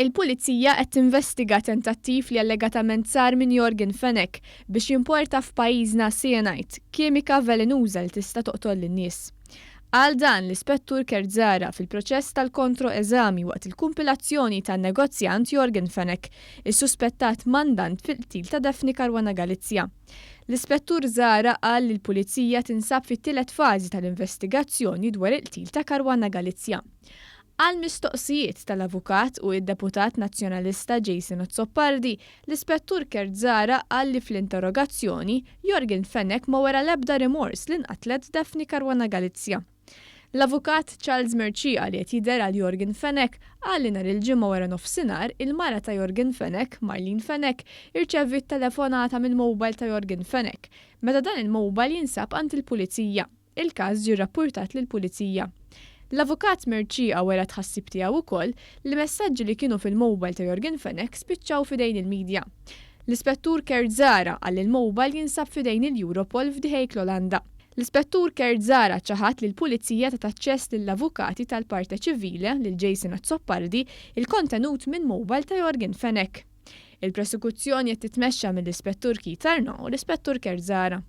Il-Pulizija qed tinvestiga tentattiv li allegatament sar minn Yorgen Fenech biex jimporta f'pajjiżna cyanide, kimika velenuża li tista' toqtol lin-nies. Qal dan l-Ispettur Kurt Zahra fil-proċess tal-kontro-eżami waqt il-kumpilazzjoni tan-negozjant Yorgen Fenech, is-suspettat mandant fil-qtil ta' Daphne Caruana Galizia. L-Ispettur Zahra qal li l-Pulizija tinsab fit-tielet fażi tal-investigazzjoni dwar il-qtil ta' Caruana Galizia. Għal mistoqsijiet tal-avukat u id-deputat nazzjonalista Jason Azzopardi, l-Ispettur Kurt Zahra qal li fl-interrogazzjoni Yorgen Fenech ma wera l-ebda rimors li nqatlet Daphne Caruana Galizia. L-avukat Charles Mercieca, li qed jidher għal Yorgen Fenech, qal li nhar il-Ġimgħa wara nofsinhar il-mara ta' Yorgen Fenech, Marlene Fenech, irċeviet telefonata mill-mobile ta' Yorgen Fenech meta dan il-mobile jinsab għand il-pulizija. Il-każ ġie rrappurtat lill-pulizija. L-avukat Mercieca wera tħassib tiegħu wkoll li messaġġi li kienu fil-mobile ta' Yorgen Fenech spiċċaw fidejn il-medja. L-Ispettur Kurt Zahra qal li l-mobile jinsab fidejn il-Europol f'The Hague, l-Olanda. L-Ispettur Kurt Zahra ċaħat li l-pulizija tat aċċess lill-avukati tal-parte ċivile, lil Jason Azzopardi, il-kontenut minn mobile ta' Yorgen Fenech. Il-prosekuzzjoni qed titmexxa mill-Ispettur Keith Arnaud u l-Ispettur Kurt Zahra.